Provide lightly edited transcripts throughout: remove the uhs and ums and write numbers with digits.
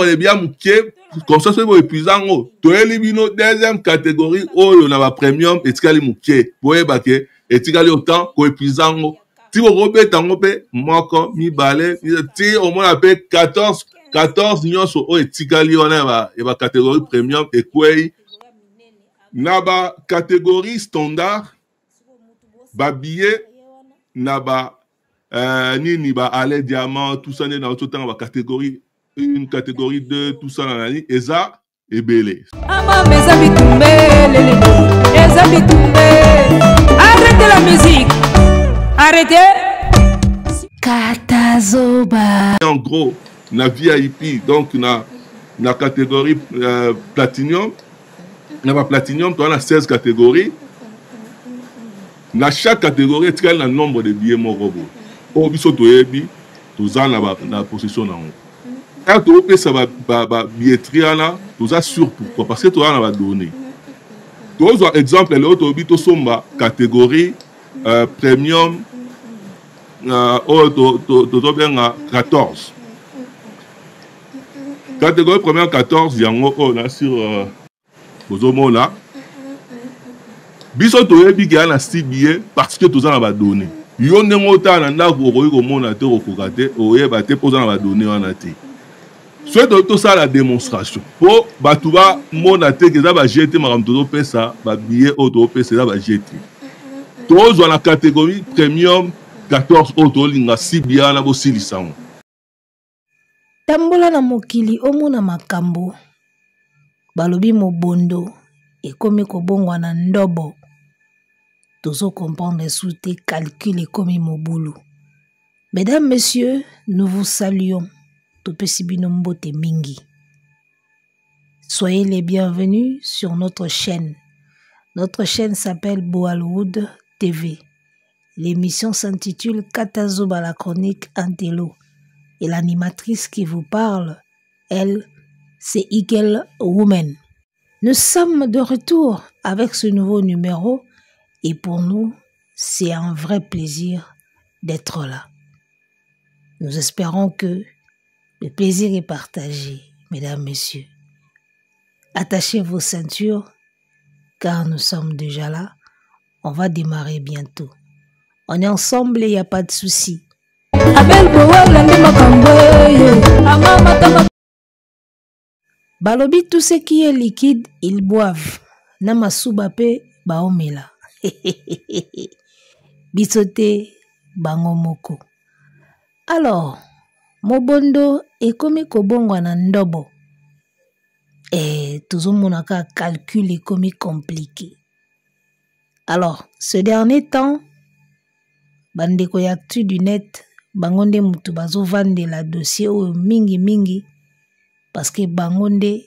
Ebia moke comme ça, soki boepuise yango, toyeli bino deuxième catégorie oyo na bapremium etikali moke. Boyeba ke etikali autant koepuise yango ti bokobeta yango mpe moko, mibale, ti omona mpe 14 14 nyonso oyo etikali wana ya bacatégorie premium ekwei na bacatégorie standard. Babillet na ba nini, ba ale diamant, tout ça, nde na ototanga bacatégorie 1, catégorie 2, tout ça, na nani eza ebele. Amama eza bitumbe, lele eza bitumbe. Arrêtez la musique, arrêtez. Katazoba. En gros, na VIP, donc na catégorie platinum, na ba platinum toza na 16 catégories. Na chaque catégorie etikali na nombre de billets moko boye oyo biso toyebi, toza na possession nango. Ere topesa babilletterie wana, toza sûr. Pourquoi? Parce que toza na badonnées. Tozwa exemple, lelo toyebi tosomba catégorie premium oyo tozobenga 14, catégorie premium 14, yango oyo na sur bozomona. Biso toyebi ke ya na 6 billets parce que toza na badonnées. Yo ndenge otala na ndako, okoki komona te, okokoka te, oyeba te mpo oza na badonnées wana te. Soki toyebi, tosala démonstration mpo bato bamona te ke eza bajeu te. Makambo tozopesa, babillet oyo tozopesa eza bajeu te. Tozwa na catégorie premium 14 oyo tolinga 6 billets wana, bosilisa yango. Tambola na mokili, omona makambo. Balobi mobondo ekomi kobongwana ndobo. Tozocomprendre su te, calcul ekomi mobulu. Mesdames, messieurs, nous vous saluons. Topesi bino mbote mingi. Soyez les bienvenus sur notre chaîne. Notre chaîne s'appelle Boalwood TV. L'émission s'intitule Katazoba, la chronique Intello. Et l'animatrice qui vous parle, elle, c'est Eagle Woman. Nous sommes de retour avec ce nouveau numéro et pour nous, c'est un vrai plaisir d'être là. Nous espérons que le plaisir est partagé, mesdames, messieurs. Attachez vos ceintures car nous sommes déjà là. On va démarrer bientôt. On est ensemble et il n'y a pas de souci. Abel Bowala nde makambo oyo amamatama. Balobi tout ce qui est liquide, ils boivent. Na masuba pe baomela. Biso te, bango moko. Alors, mobondo ekomi kobongwana ndobo. Tozomona kaka calcul ekomi compliqué. Alors, ce dernier temps, bandeko ya Actu du Net, bango nde mutu bazovandela dossier oyo mingi mingi, parce que bango nde,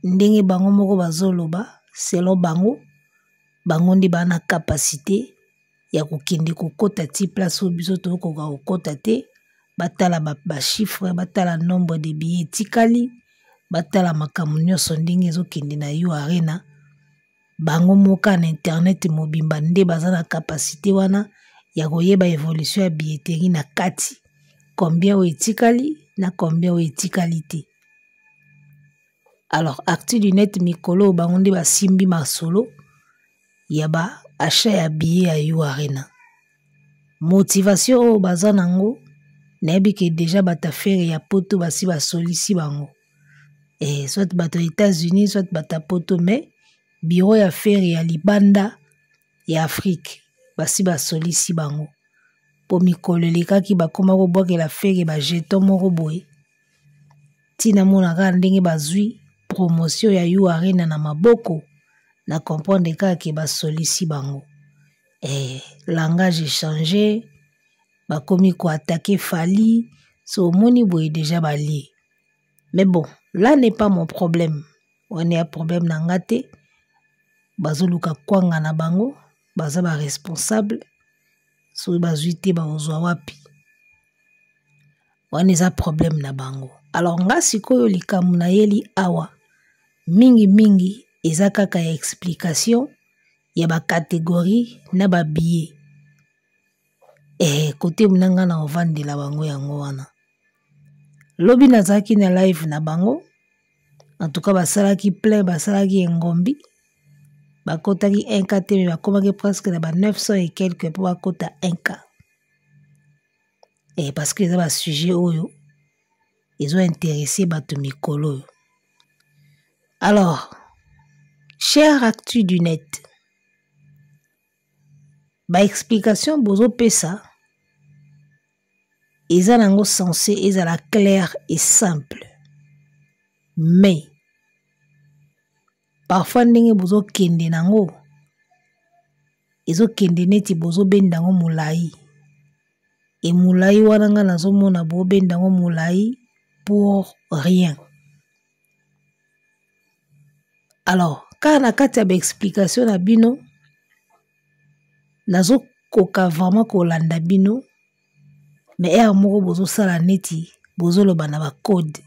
ndenge bango moko bazoloba, selon bango, bango nde baa na capacité ya kokende kokota ti place oyo biso tokoka kokota te. Batala bachiffre, batala nombre de billets etikali, batala makambo nyonso ndenge ezokende na U Arena. Bango moka na internet mobimba nde baza na capacité wana ya koyeba évolution ya billetterie na kati, combien oyo etikali na combien oyo etikali te. Alors, Actu du Net mikolo, bango nde basimbi masolo ya ba achat ya billet ya U Arena. Motivation oyo baza nango, nayebi ke deja bato affaire ya poto basi basolisi bango, soit bato ya États-Unis, soit bato ya poto, mais bureau ya Ferre ya libanda ya Afrique basi basolisi bango, mpo mikolo elekaki bakoma kobwakela Ferre bajeton moko boye. Ntina mona kaka ndenge bazwi promotion ya U Arena na maboko, na comprendre kaka ke basolisi bango. Langage échangé, bakomi koattaquer Fally. So omoni boye deja balie. Mais bon, là n'est pas mon problème. Wana ya problème na nga te. Bazoluka kwanga na bango, baza baresponsable. Soki bazwi te, bakozwa wapi? Wana eza problème na bango. Alors nga sikoyo, likambo nayeli awa mingimingi eza kaka ya explication ya bacatégorie na babillet. Kote na nga na ovandela bango yango wana. Lobi nazalaki na live na bango, en tout cas basalaki plein, basalaki engombi, bakotaki 1K te, mais bakomaki presque na ba 900 et quelques mpo bakota 1K. Eh, parce que eza ba sujet oyo ezo intéresser bato mikolo oyo. Alors, chère actu du net, ba explication bozopesa eza nango censé ezala clair et simple, mais parfois ndenge bozokende nango ezokende neti bozobenda yango molai, e molai wana nga nazomona bobenda yango molai pour rien. Alors kaka na kati ya ba explication na bino nazokoka vraiment kolanda bino, mais heure moko bozosala neti bozoloba na ba code,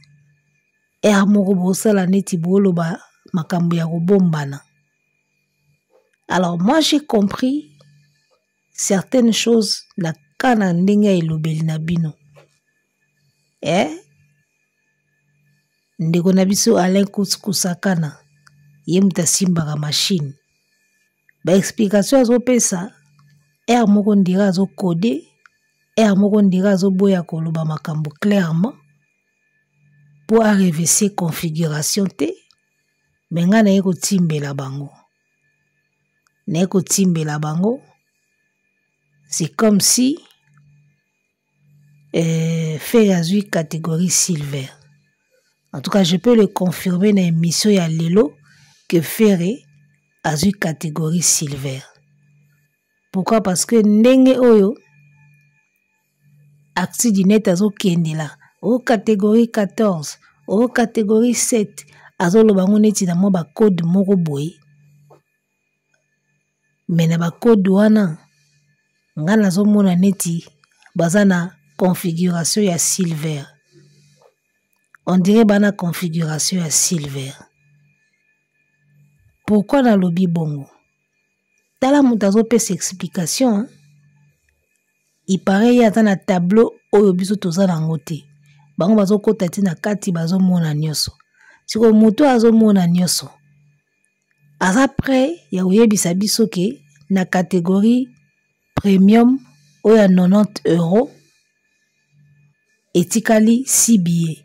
heure moko bozosala neti bozoloba makambo ya kobombana. Alors moi j'ai compris certaines choses na ka na ndenge ya elobeli na bino. Ndeko na biso Alain Kusakana, ye moto asimbaka machine, ba explication azopesa heure moko ndira azokode, heure moko ndira azoboya koloba makambo clairement po arevese configuration te, me ngai naye kotimbela bango, naye kotimbela bango. C'est comme si Ferre azwi catégorie silver. En tout cas, je peux le confirmer na émission ya lelo que Ferre azwi catégorie silver. Pourquoi? Parce que ndenge oyo actu du net azokendela o catégorie 14, o catégorie 7, azoloba ngo neti na mwa ba code moko boye. Mais na ba code wana nga nazomona neti baza na configuration ya silver. On dirait bana configuration ya silver. Pourquoi nalobi bongo? Tala moto azopesa explication, hein? Il paraît ye aza na tableau oyo biso toza nango te. Bango bazokota ti na kati bazomona nyonso. Sikoyo moto oyo azomona nyonso aza prêt ya koyebisa biso ke na catégorie premium oyo ya 90 euros etikali 6 billets.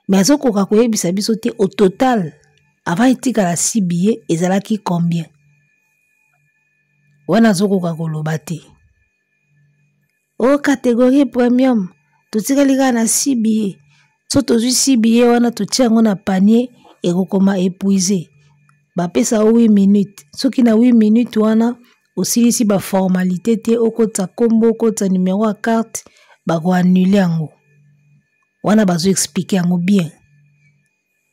Mais azokoka koyebisa biso te au total avant etikala 6 billets ezalaki combien. Wana azokoka koloba te. O catégorie premium totikali kaka na 6 billets. So tozwi 6 billets wana totia yango na panier ekokoma épuisé. Bapesa yo 8 minutes. Soki na 8 minutes wana osilisi ba formalité te, okotisa kombo, okotisa numéro ya carte, bako annuler yango. Wana bazo expliquer yango bien.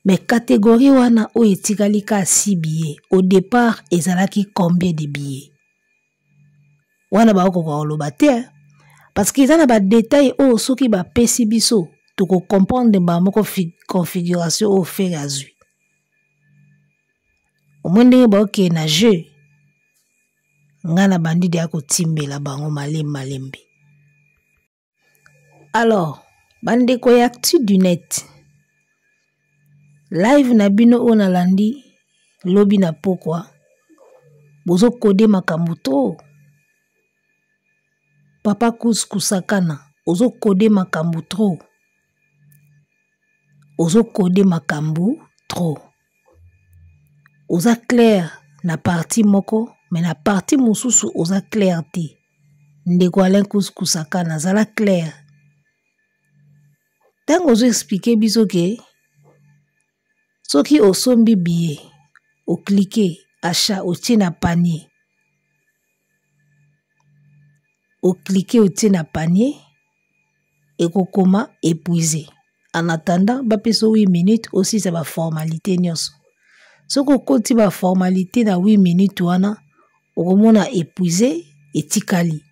Mais catégorie wana oyo etikali ka 6 billets, au départ ezalaki combien de billets? Wana bakokoka koloba te, hein? Parce que eza na ba détails oyo soki bapesi biso toko comprendre mbala moko configuration oyo Ferre azwi. Omoni ndenge baokende na jeu, nga na bandi deya kotimbela bango malembe malembe. Alors, bandeko ya actu du net, live na bino oyo nalandi lobi na pokwa, bozokode makambo to papa Kusakana, ozokode makambo trop, ozokode makambo trop. Oza clair na partie moko, mais na partie mosusu oza clair te. Ndeko Alain Kusakana, zala clair. Tango ozo expliquer biso ke soki osombi billet, oklike achat, otie na panier, oklike otie na panier, ekokoma épuisé. En attendant, bapesa 8 minutes osisa ba formalité nyonso. Soki okoti ba formalité na 8 minutes wana, okomona épuisé etikali.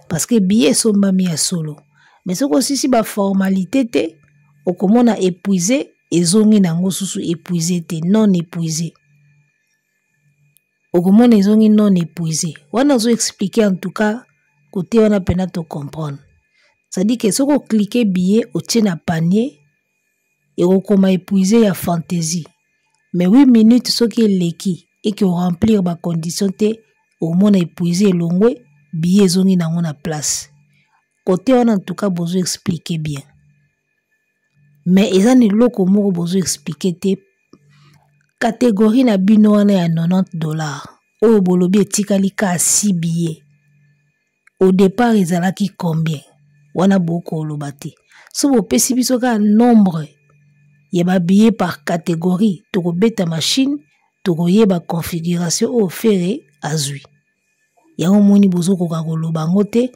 Parce que billet esombami ya solo. Mais soki osisi ba formalité te, okomona épuisé ezongi nango susu épuisé te, non épuisé. Okomona ezongi non épuisé. Wana ozo expliquer en tout cas côté wana pena to comprendre. C'est-à-dire que soki oclique billet otie na panier, ekokoma épuisé ya fantaisie. Mais 8 minutes soki eleki eke oremplir ba condition te, omona épuisé elongwe, billet ezongi nango na place. Côté wana en tout cas bozo expliquer bien. Mais eza na eloko moko bozo expliquer te. Catégorie na bino wana ya 90$ oyo bolobi etikali ka 6 billets. Au départ ezalaki combien? Wana bokoloba te. So bopesi biso kaka nombre ya ba billets par catégorie, tokobeta machine, tokoyeba configuration oyo Ferre azwi. Yango moni bozokoka koloba yango te.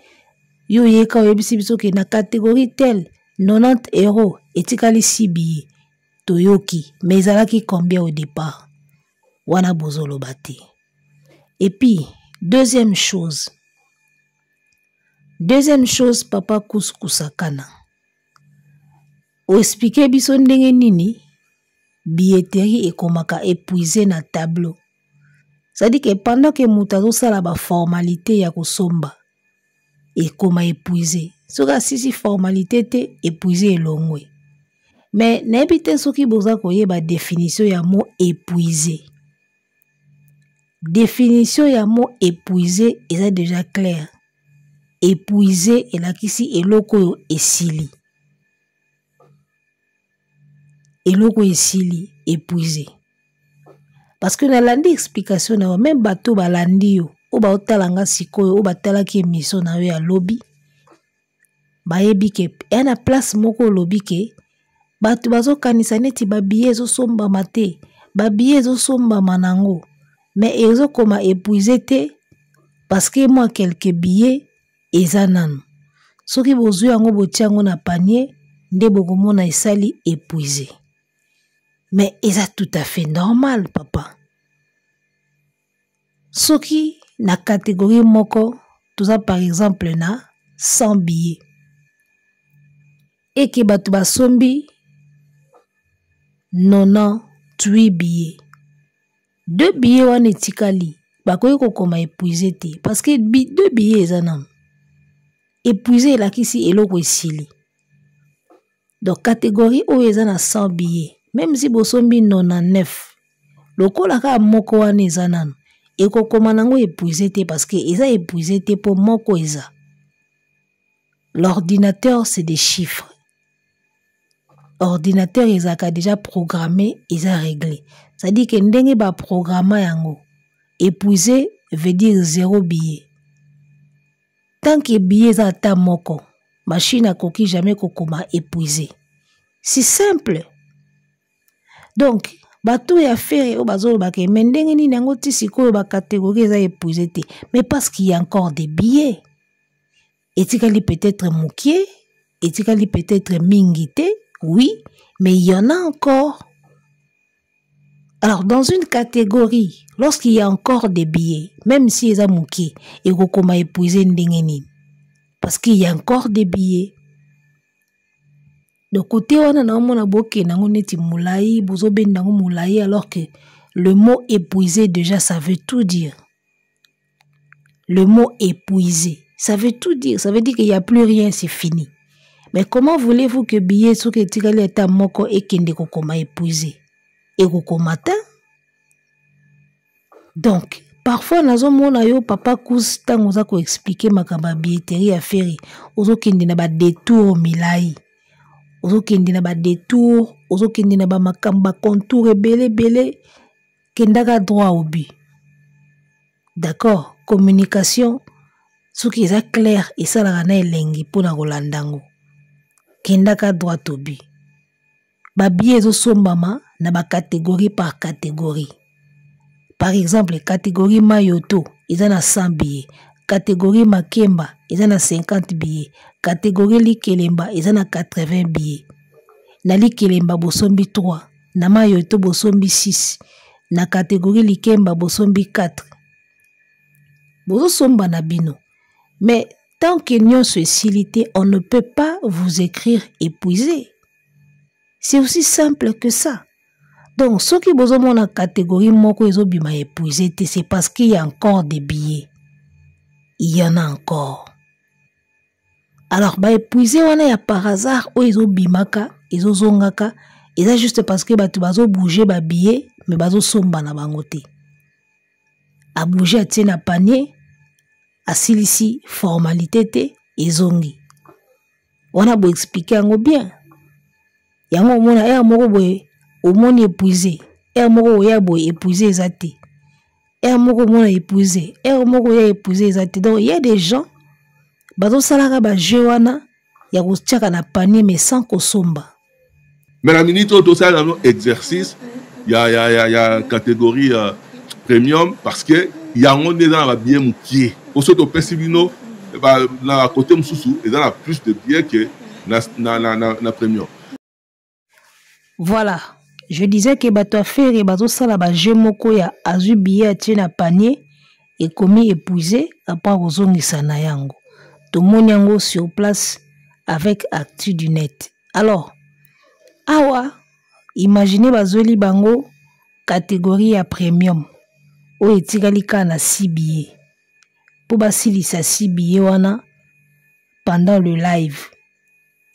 Yo yeka oyebisi biso ke na catégorie telle 90€ etikali 6 billets. Toyoki, mais ezalaki combien au départ? Wana bozoloba te. Et puis, deuxième chose. Deuxième chose, papa Kuskusakana. O expliquer biso ndenge nini billetterie ekomaka épuisé na tableau. C'est-à-dire que pendant que moto azosala ba formalité ya kosomba, ekoma épuisé. Soki asisi formalité te, épuisé elongwe. Mais nayebi te soki boza koyeba définition ya mot épuisé. Définition ya mot épuisé eza déjà clair. Épuisé elakisi eloko oyo esili. Eloko esili, épuisé. Parce que nalandi explication na yo, même bato balandi yo, oyo baotala nga sikoyo, oyo batalaki émission na yo ya lobi, bayebi ke ya na place moko olobi ke bato bazokanisa neti ba billets ezosombama te, ba billets ezosombama nango, mais ezokoma épuisé te parce que moi quelques billets eza nanu. Soki bozwi yango botia yango na panier nde bokomona esali épuisé. Mais eza tout à fait normal, papa. Soki na catégorie moko toza par exemple na 100 billets et que bato basombi 98 billets, 2 billets wana etikali bakoki kokoma épuisé te parce que 2 billets eza nanu. Épuisé elakisi eloko esili. Donc catégorie oyo eza na 100 billets, même si bosombi 99, lokola kaka moko wana eza nanu, ekokoma nango épuisé te parce que eza épuisé te po moko eza. L'ordinateur c'est des chiffres. Ordinateur ezalaka déjà programmé, eza réglé. C'est-à-dire que ndenge ba programma yango, épuisé veut dire 0 billet. Tant que billet eza ata moko, machine akoki jamais kokoma épuisé. C'est simple. Donc, bato ya Ferre oyo bazolobaka, mais ndenge nini yango ti sikoyo ba catégorie eza épuisé te? Mais parce qu'il y a encore des billets. Etikali peut-être mokie, etikali peut-être mingi te, oui, mais il y en a encore. Alors, dans une catégorie, lorsqu'il y a encore des billets, même si eza mokie, ekokoma épuisé ndenge nini? Parce qu'il y a encore des billets. De côté wana na omona boke nango neti molai, bozobenda nango molai, alors que le mot épuisé déjà ça veut tout dire. Le mot épuisé, ça veut tout dire. Ça veut dire qu'il n'y a plus rien, c'est fini. Mais comment voulez-vous que billet soki etikali ata moko ekende kokoma épuisé? Ekokoma te? Donc, parfois nazomona yo papa Kus ntango oza koexplike makambo ya billetterie ya Ferre, ozokende na ba détour milai, ozokende na ba détour, ozokende na ba makambo ba contour ebele ebele, kendaka droit au but. D'accord, communication soki eza clair esalaka na elengi mpona kolanda yango. Kendaka droit au but. Ba billets ezosombama na ba catégorie par catégorie. Par exemple, catégorie Mayoto eza na 100 billets, catégorie Makemba eza na 50 billets, catégorie Likelemba eza na 80 billets. Na Likelemba bosombi 3, na Mayoto bosombi 6, na catégorie Likemba bosombi 4. Bozosomba na bino. Mais tant que nyonso esili te, on ne peut pas vous écrire épuisé. C'est aussi simple que ça. Donc, soki bozomona catégorie moko ezobima épuisé te, c'est parce qu'il y a encore des billets. Il y en a encore. Alors baépuise wana ya par hasard oyo ezobimaka ezozongaka, eza juste parce que bato bazobouge babillet mais bazosomba na bango te. Abouge atie na panier, asilisi formalité te, ezongi. Wana boexplike yango bien. Yango omona heure moko boye omoni épuisé, heure moko oya boye épuisé eza te, heure moko omona épuisé, heure moko oya épuisé eza te. Donc il y a des gens bazosalaka ba jeu wana ya kotiaka na panier mais sans kosomba. Mais na minute oyo tosala nano exercice ya catégorie premium, parce que yango nde eza na babillet mokie. Po soki topesi bino na côté mosusu eza na plus de billets que na premium. Voilà, je disais que bato ya Ferre bazosala ba jeu moko ya azwi billet atie na panier ekomi épuisé après kozongisa na yango. Tomoni yango sur place avec Actu du Net. Alors, awa, imaginez bazweli bango catégorie ya premium oyo etikali kaka na 6 billets. Po basilisa 6 billets wana pendant le live.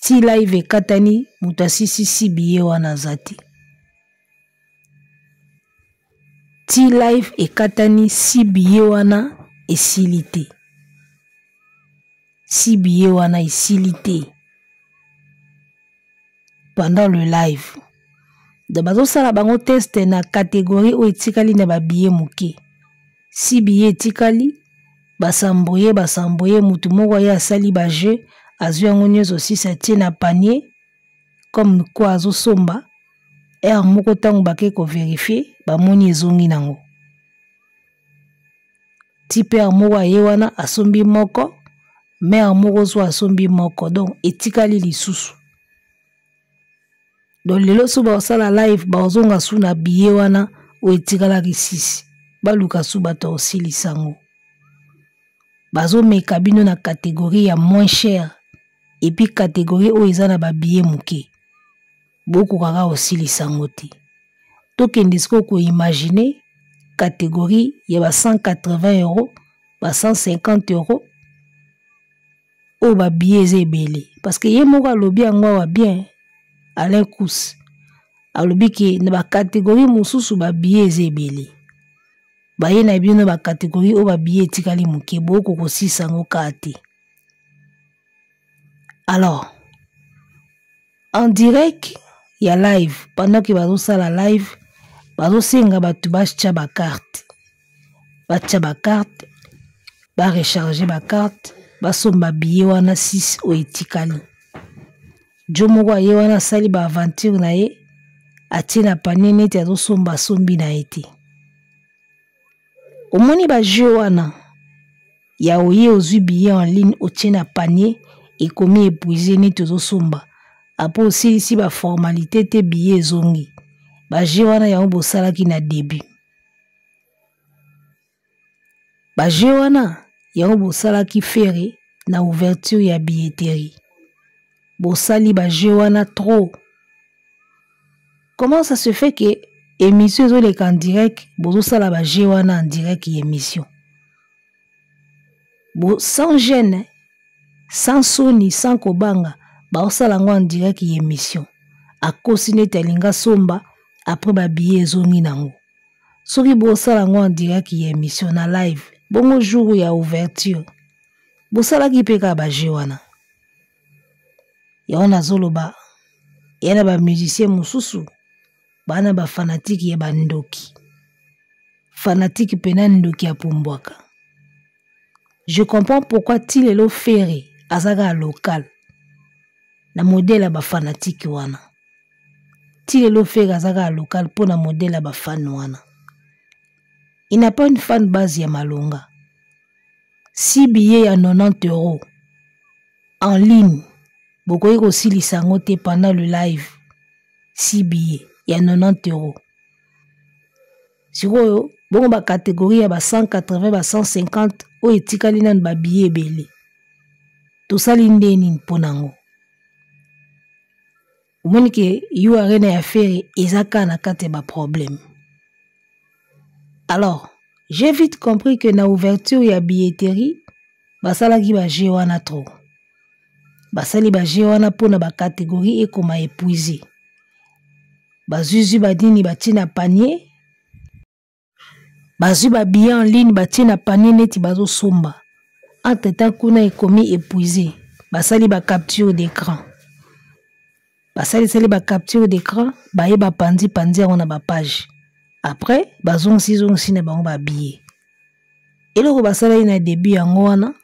Ti live ekatani, moto asisi 6 billets wana aza te. Ti live ekatani, 6 billets wana esili te. 6 billets wana esili te pendant le live. Donc bazosala bango test na catégorie oyo etikali na ba billets moke. 6 billets etikali, basamboye, basamboye, mutu moko aye asali ba jeu, azwi yango nyonso 6 atie na panier comme quoi azosomba. Heure moko ntango bake kovérifier, bamoni ezongi nango. Ti père moko aye wana asombi moko, mère moko so asombi moko, donc etikali lisusu. Donc lelo so baosala live, baozonga su na billet wana oyo etikalaki 6, baluka su bato osilisa yango. Bazomeka bino na catégorie ya moins cher et puis catégorie oyo eza na ba billet moke. Bokokaka kosilisa yango te. Tokende sikoyo koimagine catégorie ya ba 180 euros, ba 150 euros oyo ba billet eza ebele. Parce que ye moko alobi yango awa bien, Alain Kous alobi ke na ba catégorie mosusu ba billet eza ebele. Baye na bino ba catégorie oyo ba billet etikali moke, boko kosilisa yango kaka te. Alors, en direct ya live, pendant que bazosala live, bazosenga bato batia ba carte, batia ba carte, ba recharger ba carte, basomba billet wana 6 oyo etikali. Jo moko aye wana asali ba aventure na ye, atie na panier neti azosomba, asombi na ye te. Omoni ba jeu wana ya oye ozwi billet en ligne otie na panier ekomi épuisé neti ozosomba, apo osilisi ba formalité te, billet ezongi. Ba jeu wana yango bosalaki na début. Ba jeu wana yango bosalaki Ferre na ouverture ya billetterie. Bosali ba jeu wana trop. Comment ça se fait que émission ezoleka en direct, bozosala ba jeu wana en direct ya émission? Bo, sans gêne, sans soni, sans kobanga, baosala yango en direct ya émission. Akosi neti alinga somba, après ba billet ezongi nango. Soki bosala yango en direct ya émission na live, bongo jour ya ouverture, bosalaki mpe kaka ba jeu wana. Yango nazoloba, ya na ba musicien mosusu, bana ba fanatique ya ba ndoki. Fanatique pena ndoki ya pumbwaka. Je comprends pourquoi ti lelo Ferre azaka local na modèle ya ba fanatique wana. Ti lelo Ferre azaka local po na modèle ya ba fan wana. Il n'a pas une fan base ya malonga. 6 billets ya 90 euros en ligne, bokoki kosilisa yango te pendant le live. 6 billets ya 90 euros. Sikoyo bongo ba catégorie ya ba 180, ba 150 oyo etikali nanu ba billets ebele. Tosali nde nini mpo nango? Omoni ke U Arena ya Ferre eza kaka na kati ya ba problème. Alors, j'ai vite compris que na ouverture ya billetterie basalaki ba jeu wana trop. Basali ba jeu wana mpona ba catégorie ekoma épuisé. Bazwizwi banini batie na panier, bazwi ba billets en ligne batie na panier neti bazosomba. Entre temps kuna ekomi épuisé, basali ba capture d'écran, basalisali ba capture d'écran, baye bapanzi panzi yango na ba page. Après bazongisi zongisi na bango ba billets. Eloko basalaki na début yango wana,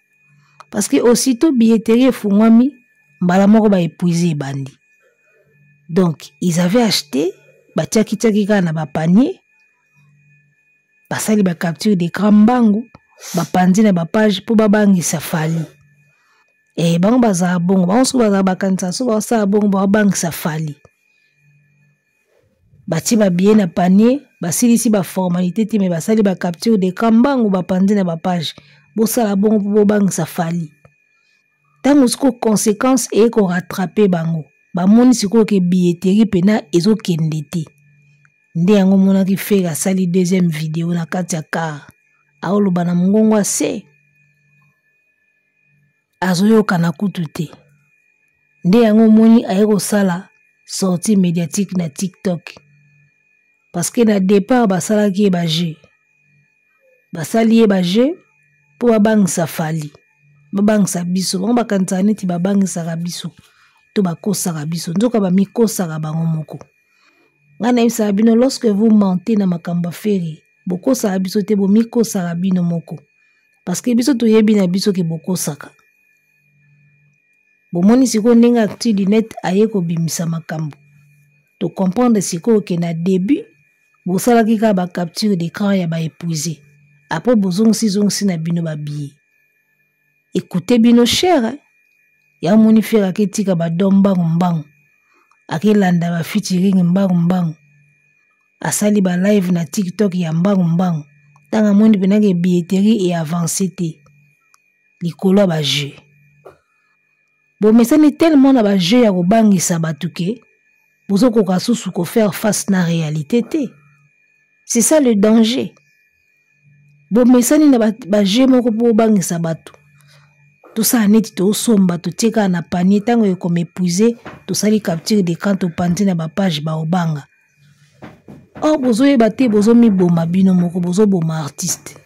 parce que aussitôt billetterie efungwami mbala moko ba épuisé ebandi. Donc ils avaient acheté, batiaki tiaki kaka na ba panier, basali ba capture d'écran mbangu, bapanzi na ba page mpo babangisa Fally. Bango bazala bongo, bango soki bazala bakanisa soki basala bongo babangisa Fally. Batie ba billet na panier, basilisi ba formalité te, mais basali ba capture d'écran mbangu, bapanzi na ba page. Bosala bongo mpo bobangisa Fally. Ntango sikoyo conséquence eye korattrape bango, bamoni sikoyo ke billetterie mpena ezokende te. Nde yango omonaki Ferre asali deuxième vidéo na kati ya car, aoloba na mongongo ase, azoyokana kutu te. Nde yango omoni aye kosala sortie médiatique na TikTok, parce que na départ basalaki ye ba jeu, basali ye ba jeu mpo babangisa Fally, babangisa biso. Bango bakanisaka neti babangisaka biso to bakosaka biso, nzoka bamikosaka bango moko. Ngai nayebisaka bino, lorsque vous mentez na makambo ya Ferre, bokosaka biso te, bomikosaka bino moko, parce que biso toyebi na biso ke bokosaka. Bomoni sikoyo ndenge Actu du Net aye kobimisa makambo, to comprendre sikoyo ke na début bosalaki kaka ba capture d'écran ya ba épuisé, après bozongisi zongisi na bino ba billets. Écoutez bino cher, hein? Ya moni Ferre aketika ba don mbangu mbangu, akelanda ba featuring mbangu mbangu, asali ba live na TikTok ya mbangu mbangu. Tanga moni pena ke billetterie e avancé te likolo ya ba jeu. Bomesani tellement na ba jeu ya kobangisa bato ke bozokoka susu ko faire face na réalité te. C'est ça le danger. Bomesani na ba jeu moko mpo bobangisa bato. Tosala neti tosomba, totie kaka na panier, ntango ekoma épuisé, tosali capture d'écran, topanzi na ba page baobanga. Or bozoyeba te, bozomiboma bino moko, bozoboma artiste.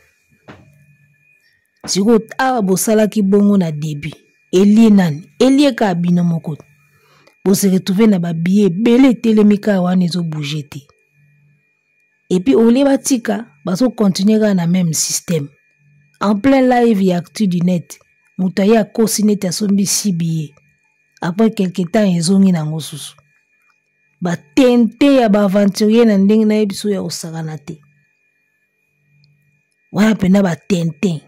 Sikoyo awa bosalaki bongo na début, elie nani? Elie kaka bino moko. Bose retrouver na ba billets ebele etelemi kaka wana ezobouger te. Et puis au lieu batika, bazo continuer kaka na même système. En plein live ya Actu du Net, moto aye akosi neti asombi 6 billets. Après quelque temps ezongi nango susu. Ba tente ya ba aventurier na ndenge nayebi so ya kosakana te. Wana pena ba tente.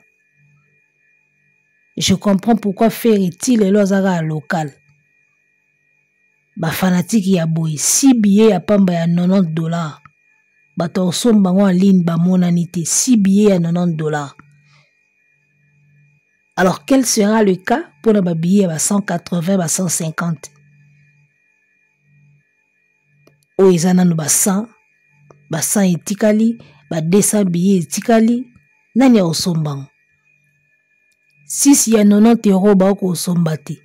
Je comprends pourquoi Ferre ti lelo aza kaka local. Ba fanatique ya boye, 6 billets ya pamba ya 90$. Bato ya kosomba bango en ligne bamonani te, 6 billets ya 90$. Alors quel sera le cas pour ba billets ya ba 180, ba 150? Oyo eza nanu ba 100, ba 100 etikali, ba 200 billets etikali, nani akosomba yango? 6 ya 90€ bakosomba te.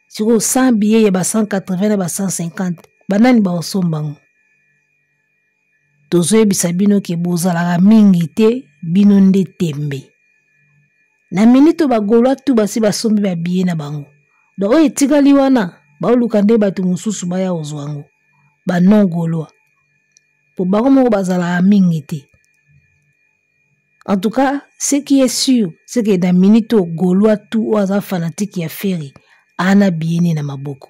Sikoyo 100 billets ya ba 180 na ba 150, banani bakosomba yango? Tozoyebisa bino ke bozalaka mingi te, bino nde tembe. Na minute oyo ba Gaulois tout basi basombi ba billets na bango. Donc oyo etikali wana, baoluka nde bato mosusu baya kozwa yango, ba non Gaulois. Po bango moko bazalaka mingi te. En tout cas, ce qui est sûr, c'est que na minute oyo Gaulois tout oyo aza fanatique ya Ferre, ana billet ne na maboko.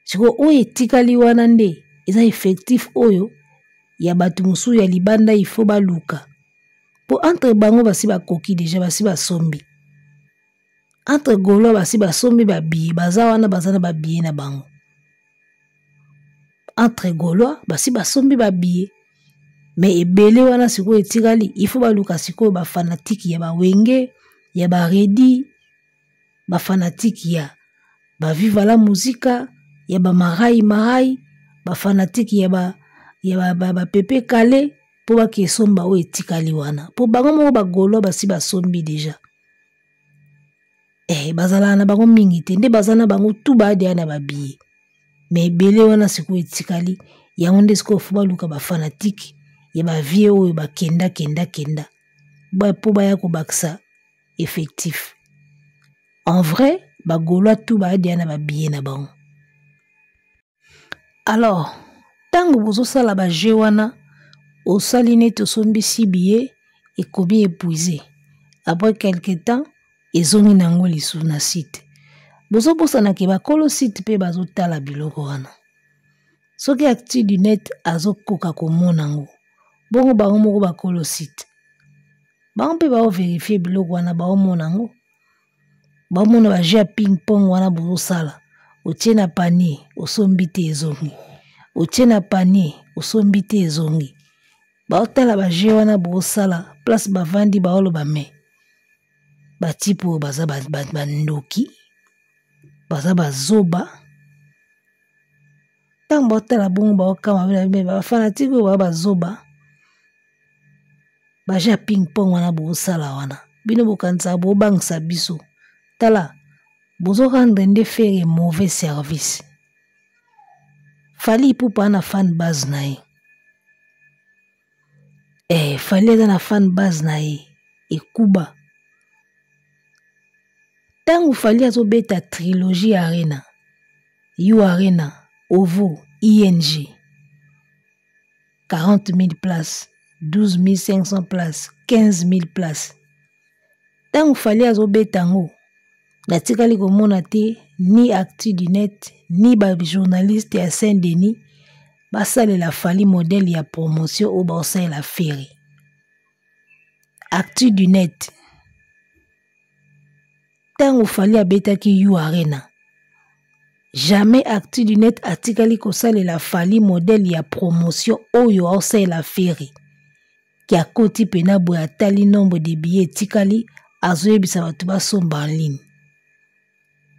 Sikoyo oyo etikali wana nde eza effectif oyo ya bato mosusu ya libanda, il faut baluka. Po entre bango basi bakoki déjà, basi basombi. Entre Gaulois basi basombi ba billets, baza wana baza na ba billets na bango. Entre Gaulois basi basombi ba billets. Mais ebele wana sikoyo etikali, il faut baluka sikoyo ba fanatique ya ba Wenge, ya ba Redi, ba fanatique ya ba Viva la Musica, ya ba Marai Marai, ba fanatique ya ba, ya ba, ba, ba Pepe Kale, po bake esomba oyo etikali wana. Po bango moko ba Gaulois basi basombi déjà. Eh, bazalaka na bango mingi te nde baza na bango tu baadea na babiye me ebele wana sikoyo etikali yango nde sikoyo fo baluka bafanatike ya bavie oyo bakenda kenda kenda mpo baya kobakisa effectif. En vrai bagaulois tout baadea na babiye na bango. Alors ntango bozosala bajeu wana, osali neti osombisi biye, ekomi épuisé après quelque temps ezongi na yango lisusu na site. Bozobosana ke bakolo site mpe bazotala biloko wana. Soki Actu du Net azokoka komona yango, bongo bango moko bakolo site bango mpe baoverifie biloko wana, baomona yango, baomona bajeu ya ping pong wana bozosala. Otie na panier, osombi te, ezongi. Otie na panier, osombi te, ezongi. Baotala bajeu wana bozosala, place bavandi baoloba me batipe oyo baza bandoki, baza bazoba. Ntango baotala bongo baokama bino bafanatike oyo baza bazoba. Baje ya ping pong wana bozosala wana, bino bokanisaka bobangisa biso. Tala, bozorendre nde Ferre mauvais service. Fally Ipupa na fan base na ye. Fally aza na fan base na ye ekuba. Ntango Fally azobeta trilogie Arena, U Arena, Ovo, ING, 40 000 places, 12 500 places, 15 000 places. Ntango Fally azobeta yango, natikali komona te ni Actu du Net ni ba journaliste ya Saint-Denis basalela Fally modèle ya promotion oyo baosalela Ferre. Actu du Net, ntango Fally abetaki U Arena, jamais Actu du Net atikali kosalela Fally modèle ya promotion oyo aosalela Ferre. Ki akoti pena boye, atali nombre de billets etikali, azoyebisa bato basomba en ligne.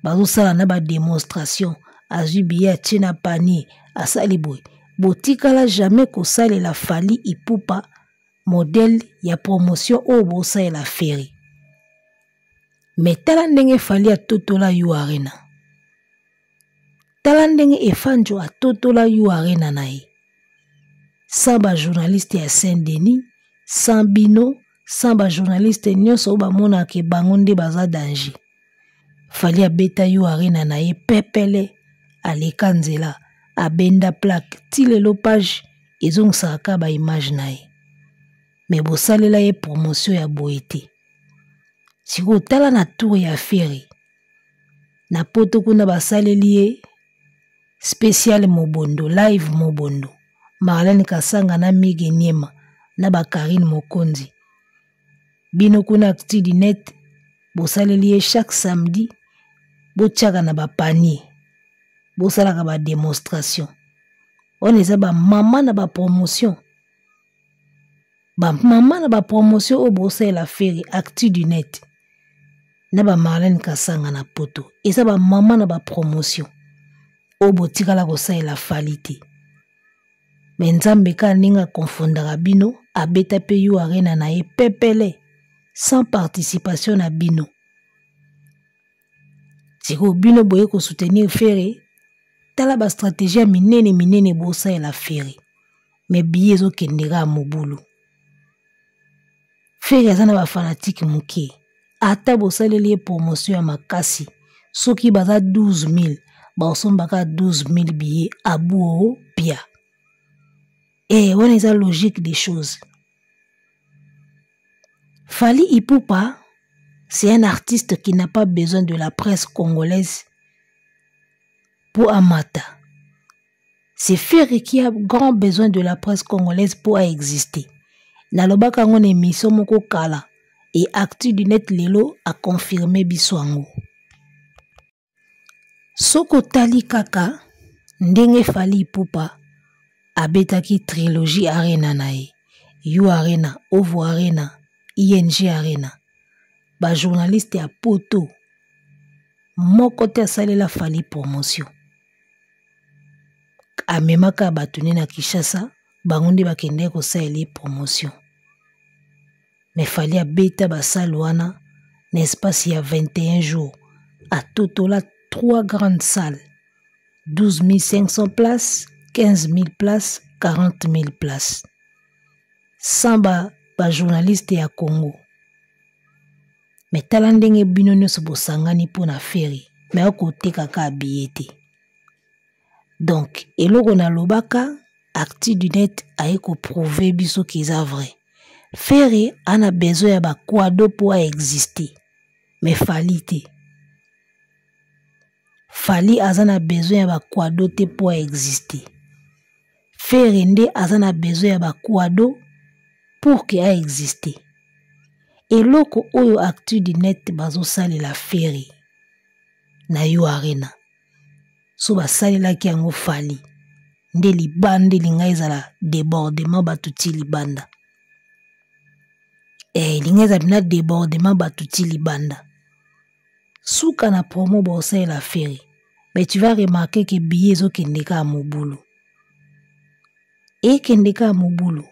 Bazosala na ba démonstration, azwi billet atie na panier, asali boye. Botikala jamais kosalela Fally Ipupa modèle ya promotion oyo bosalela Ferre. Mais tala ndenge Fally atotola U Arena. Tala ndenge Efandjo atotola U Arena na ye. Sans ba journaliste ya Saint-Denis, sans bino, sans ba journaliste nyonso oyo bamonaka bango nde baza danger. Fally abeta U Arena na ye pepele, aleka nzela, abenda plaque, ti lelo page ezongisaka kaka ba image na ye. Mais bosalela ye promotion ya boye te. Sikoyo tala na tour ya Ferre. Na poto kuna basaleli ye spécial Mobondo, live Mobondo. Marlène Kasanga na Mige Niema na ba Karine Mokonzi. Bino kuna Actu du Net bosaleli ye chaque samedi, botiaka na ba panier, bosalaka ba démonstration. Wana eza ba mama na ba promotion. Ba mama na ba promotion oyo bosalela Ferre Actu du Net na ba Marlène Kasanga na poto, eza ba mama na ba promotion oyo botikala kosalela Fally te. Me Nzambe kaka ndenge akonfondaka bino, abeta pe U Arena na ye pepele sans participation na bino. Sikoyo bino boye kosoutenir Ferre, tala ba stratégie ya minene minene bosalela Ferre, me billet ezokende kaka mobulu. Ferre aza na ba fanatique moke, ata bosaleli ye promotion ya makasi, soki baza 12 000, baosombaka 12 000 billets abuo pia. Wana eza logique des choses. Fally Ipupa, c'est un artiste qui n'a pas besoin de la presse congolaise pour amata. C'est Ferre qui a grand besoin de la presse congolaise pour exister. Nalobaka ngo na émission moko kala et Actu du Net lelo a confirmé biso yango. Soko tali kaka ndenge Fally Ipupa abetaki trilogie Arena na ye, U Arena, Ovo Arena, ING Arena. Ba journaliste ya poto moko te asalela Fally promotion. Amemaka bato ne na Kinshasa, bango nde bakendeki kosalela ye promotion. Mais Fally abeta ba salle wana na espace ya 21 jours. Atotola 3 grandes salles, 12 500 places, 15 000 places, 40 000 places. Sans ba, ba journaliste ya Congo. Mais tala ndenge bino nyonso bosangani mpo na Ferre, mais akoteka kaka billet te. Donc eloko nalobaka, Actu du net aye ko prouver biso ke eza vrai. Ferre ana besoin ya ba quado mpo a exister, mais Fally te. Fally aza na besoin ya ba quado te mpo a exister. Ferre nde aza na besoin ya ba quado pour que a exister. Eloko oyo Actu du net bazosalela Ferre na U Arena, so basalelaki yango Fally nde libanda elinga ezala debordement bato ti libanda. Elinga ezala na debordement bato ti libanda. Suka na promo baosalela Ferre, mais tu vas remarquer que billet ezokende kaka mobulu, ekende kaka mobulu.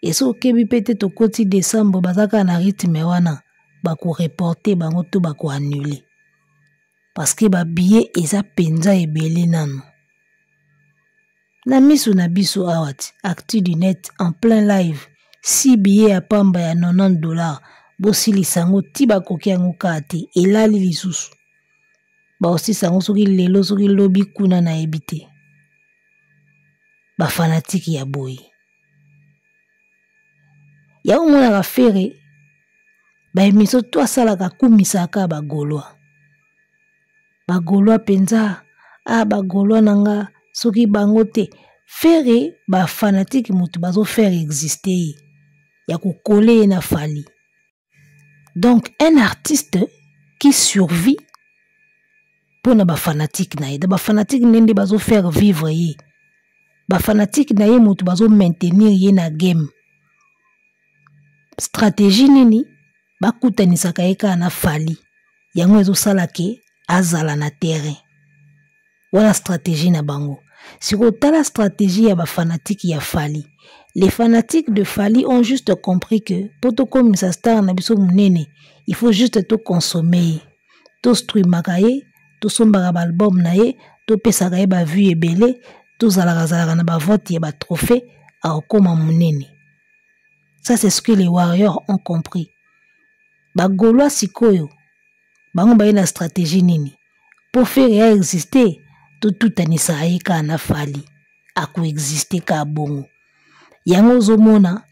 Eso okebi pe te, tokoti décembre, baza kaka na rythme wana, bakoreporte bango to bakoannule parce que ba billet eza penza ebele nanu. Na miso na biso awa ti Actu du net en plein live, 6 billets ya pamba ya 90 $, bosilisa yango ti bakoki yango kaka te, elali lisusu. Baosilisa yango soki lelo soki lobi kuna nayebi te. Ba fanatike ya boye. Yango omonaka Ferre ba émission to asalaka akumisaka ba Gaulois. Ba Gaulois penza, ba Gaulois na nga soki bango te. Ferre ba fanatike moto bazo faire exister ye, ya kokole ye na Fally. Donc un artiste qui survit pour na ba fanatique na ye. Ba fanatique nde bazo faire vivre ye. Ba fanatique na ye moto bazo maintenir ye na game. Stratégie nini bakutanisaka ye kaka na Fally. Yango ezosala ke azala na terrain. Wana stratégie na bango. Sikoyo tala stratégie ya ba fanatique ya Fally. Les fanatiques de Fally ont juste compris que po tokomisa star na biso monene, il faut juste to consommer ye. To streamaka ye, to sombaka ba album na ye, to pesaka ye ba vues ebele, to zalaka zalaka na ba vote ya ba trophée, akokoma monene. Ça c'est ce que les warriors ont compris. Ba Gaulois sikoyo, bango baye na stratégie nini? Po Ferre a exister, to tutanisa ye kaka na Fally, ako exister kaka bongo. Yango ozomona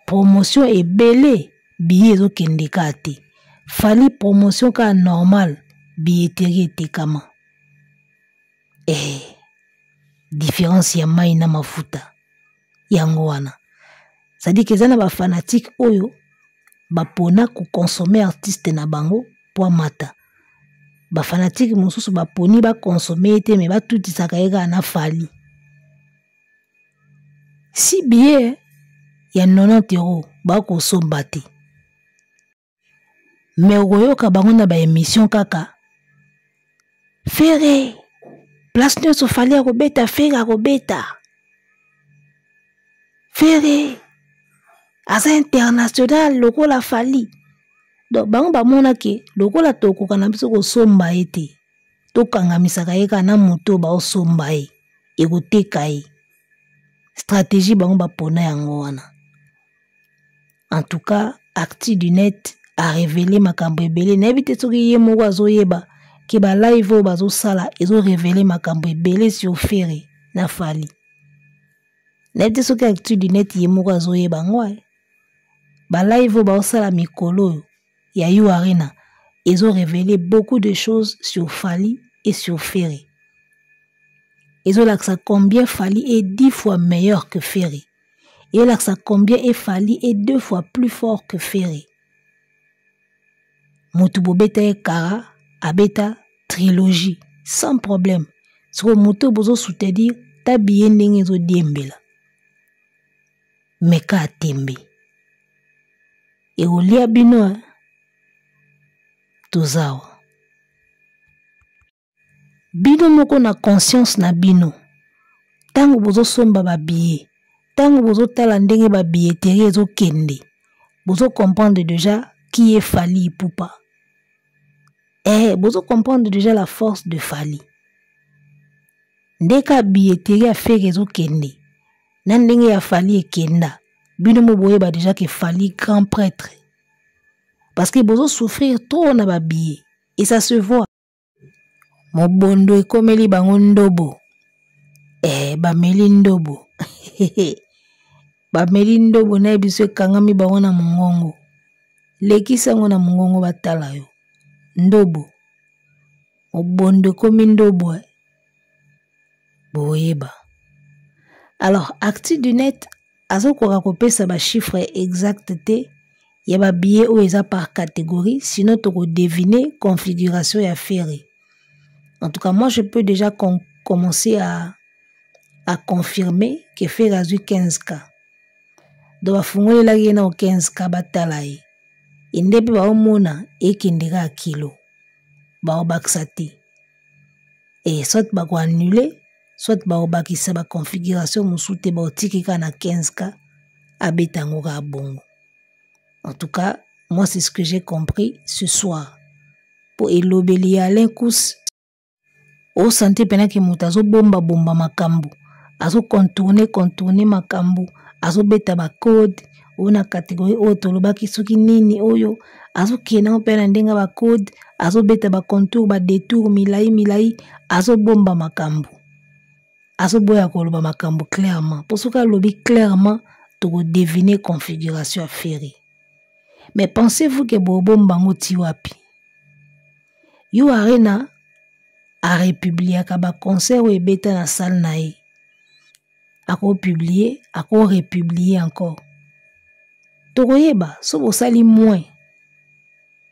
promotion ebele, billet ezokende kaka te. Fally promotion kaka normal, billetterie etekama. Différence ya mai na mafuta yango wana. C'est-à-dire que eza na ba fanatique oyo bapona kokonsome artiste na bango po amata. Ba fanatique mosusu baponi bakonsome ye te, mais batutisaka ye kaka na Fally. Si billet ya 90 € bakosomba te, mais okoyoka bango na ba émission kaka Ferre, place nyonso Fally akobeta, Ferre akobeta. Ferre aza international lokola Fally. Donc bango bamonaki lokola tokoka na biso kosomba ye te, tokangamisaka ye kaka na moto baosomba ye, ekoteka ye. Stratégie bango bapona yango wana. En tout cas, Actu du net a révélé makambo ebele. Nayebi te soki ye moko azoyeba ke ba live oyo bazosala ezo révéler makambo ebele sur Ferre na Fally. Nayebi te soki Actu du net ye moko azoyeba yango. Ba live oyo bazosala mikolo oyo ya U Arena ezo révéler beaucoup de choses sur Fally et sur Ferre. Ezolakisa combien Fally est 10 fois meilleur que Ferre. Ezolakisa combien est Fally est 2 fois plus fort que Ferre. Motu bobeta ye kara, abeta trilogie sans problème. Siko moto bozo soutenir tabiye ndenge ezo diembela. Meka atembe. Ekolia bino, hein? Tozawa. Bino moko na conscience na bino. Tango bozosomba ba billets, tango bozotala ndenge ba billetterie ezokende, bozo comprendre déjà qui est Fally Ipupa. Eh, bozo comprendre déjà la force de Fally. Ndeka billetterie ya Ferre ezokende na ndenge ya Fally ekenda. Bino mo boyeba déjà que Fally grand prêtre. Parce que bozo souffrir trop na ba billets et ça se voit. Mobondo ekomeli bango ndobo. Eh, bameli ndobo. Bameli ndobo na biso ekangami bango na mongongo. Lekisa yango na mongongo batala yo. Ndobo. Mobondo ekomi ndobo. Eh. Boyeba. Alors, Actu du net azokoka kopesa ba chiffre exact te ya ba billets oyo eza par catégorie, sinon toko deviner configuration ya Ferre. En tout cas, moi je peux déjà commencer à confirmer que Ferre azwi 15K. Donc bafungolelaki ye na 15K batala ye. Ende mpe baomona ekende kaka kilo. Baobakisa te. Et soit bako annuler, soit baobakisa ba configuration mosusu te, baotiki kaka na 15K abeta yango kaka bongo. En tout cas, moi c'est ce que j'ai compris ce soir. Po elobeli ya Alain Kous, osante pena ke moto azobomba bomba makambo, azocontourner contourner makambo, azobeta ba code oyo na catégorie oyo tolobaki soki nini oyo azokende yango mpe na ndenge ba code, azobeta ba contour ba détour milai milai, azobomba makambo, azoboya koloba makambo clairement. Po soki alobi clairement, tokodeviner configuration ya Ferre. Mais pensez-vous que bobomba yango ti wapi? Yo Arena arepubliaka ba concert oyo ebeta na salle na ye. Akopublier, akorepublier encore. Tokoyeba so bosali moins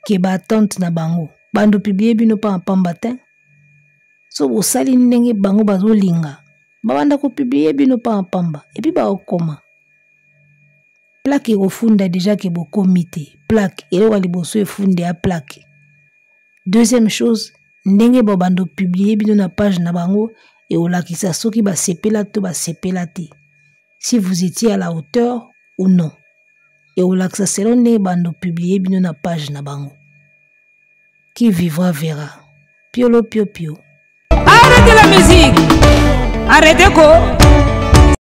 ke ba attente na bango. Bando publier bino pa pamba te. So bosali ndenge bango bazolinga, babanda kopublier bino pa pamba et puis bakokoma. Plaque ekofunda déjà ke bokomi te. Plaque eloko ya liboso efunde ya plaque. Deuxième chose, ndenge babando publier bino na page na bango ekolakisa soki basepela to basepela te. Si vous étiez à la hauteur ou non. Ekolakisa selon ndenge bando publier bino na page na bango. Qui vivra verra. Piolo pio pio. Arrêtez la musique. Arrêtez ko.